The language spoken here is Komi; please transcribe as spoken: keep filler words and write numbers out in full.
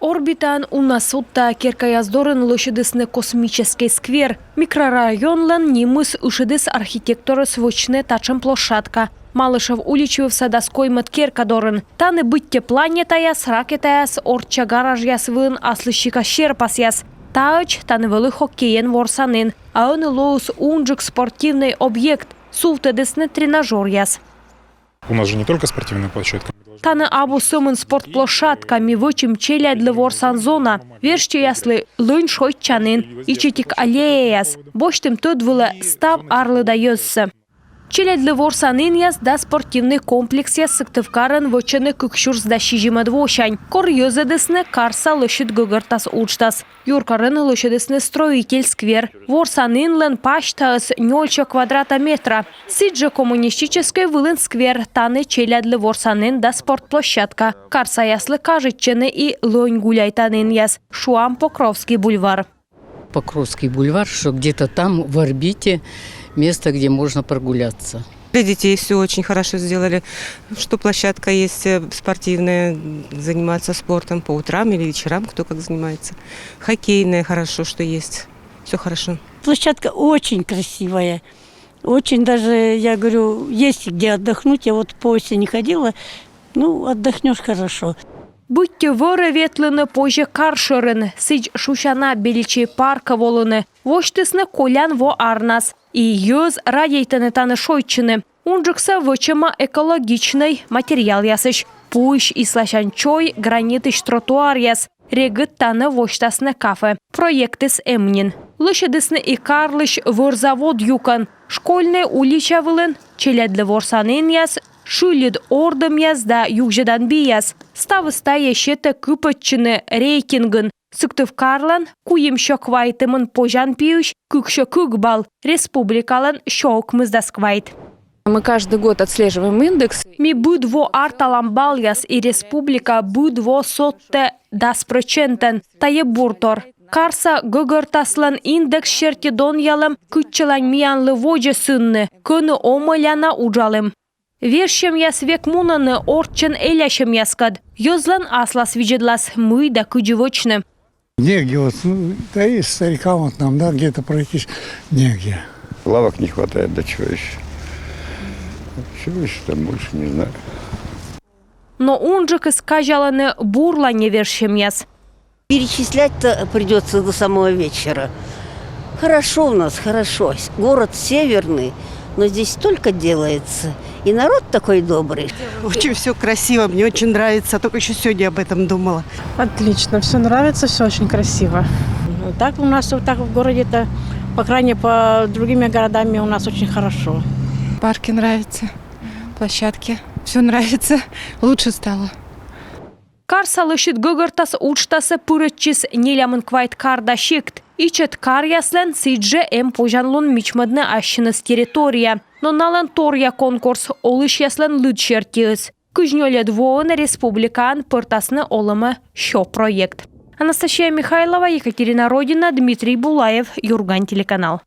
Орбитаын уна содтаа керкаяс дорын лӧсьӧдісны космическӧй сквер. Микрорайонлӧн нимыс ышӧдіс архитекторъяс вӧчны татшӧм площадка. Малышев улич вывса дас коймӧд керка дорын. Тані быттьӧ планетаяс, ракетаяс, орчча гаражъяс вылын аслыссикас серпасъяс. Таӧдз тані вӧлі хоккейӧн ворсанін, а ӧні лоис унджык спортивнӧй объект, сувтӧдісны тренажёръяс. У нас же не только спортивная площадка. Тані абу сӧмын спорт площадка, ми вӧчим челядьлы ворсан зона. Верстьӧяслы лӧнь шойччанін, ичӧтик аллеяяс. Босьтім тӧд вылӧ став арлыда йӧзсӧ. Челядьлы ворсанінъяс да спортивнӧй комплексъяс Сыктывкарын вӧчӧны кык сюрс дас сизимӧд восянь, кор йӧзӧдісны карса лӧсьыд гӧгӧртас уджтас. Юркарын лӧсьӧдісны строитель сквер. Ворсанінлӧн пасьтаыс нёльсё квадрата метра. Сідзжӧ Коммунистическӧй вылын сквер, тані челядьлы ворсанін да спорт площадка. Карсаяслы кажитчӧны и лӧнь гуляйтанінъяс, шуам, Покровский бульвар. Покровский бульвар, что где-то там, в орбите, место, где можно прогуляться. Для детей все очень хорошо сделали, что площадка есть э, спортивная, заниматься спортом по утрам или вечерам, кто как занимается. Хоккейная хорошо, что есть. Все хорошо. Площадка очень красивая. Очень даже, я говорю, есть где отдохнуть. Я вот по осени ходила. Ну, отдохнешь хорошо. Быттьӧ вӧрӧ ветлыны позьӧ кар шӧрын, сідз шусяна Беличей паркӧ волыны. Восьтісны колян во арнас. И йӧз радейтӧны тані шойччыны. Унджыксӧ вӧчӧма экологичнӧй материалъясысь. Пуысь исласян чой, гранитысь тротуаръяс. Регыд тані восьтасны кафе. Проектыс эм нин. Лӧсьӧдісны и карлысь вӧр завод юкӧн. Школьнӧй улича вылын челядьлы ворсанінъяс, шыльыд ордымъяс да югзьӧдан бияс. Ставыс тайӧ сетӧ кыпӧдчыны рейтингын. Сыктывкарлӧн куимсё квайтымын позян пиысь кыксё кык балл, республикалӧн сё ӧкмысдас квайт. Мы каждый год отслеживаем индекс. Ми быд во арталам баллъяс, и республика быд во содтӧ дас прӧчентӧн. Тайӧ буртор. Карса гӧгӧртаслӧн индекс серти донъялӧм, кытчӧ лань миянлы водзӧ сынны, кӧні омӧля на уджалім. Вежсьӧмъяс век мунӧны орччӧн элясьӧмъяскӧд. Йӧзлӧн аслас видзӧдлас, мый да кыдзи вӧчны. Негде вот, ну, да и старикам вот нам, да, где-то пройтись негде. Лавок не хватает, да чего еще? Чего еще там больше, не знаю. Но унджыкыс казялӧны бурлань вежсьӧмъяс. Перечислять-то придется до самого вечера. Хорошо у нас, хорошо. Город северный, но здесь столько делается. И народ такой добрый. Очень все красиво, мне очень нравится. Только еще сегодня об этом думала. Отлично, все нравится, все очень красиво. Так у нас вот так в городе-то, по крайней мере, по другими городами у нас очень хорошо. Парки нравятся, площадки. Все нравится, лучше стало. Карса лӧсьыд гӧгӧртас уджтасӧ пырӧдчис нелямын квайт кар да сикт. Ичӧт каръяслӧн сідзжӧ эм позянлун мичмӧдны ассьыныс территория. Но налӧн торъя конкурс олысьяслӧн лыд сертиыс. Кызь нёльӧд воын республикаын пӧртасны олӧмӧ сё проект. Анастасия Михайлова, Екатерина Родина, Дмитрий Булаев, «Юрган» телеканал.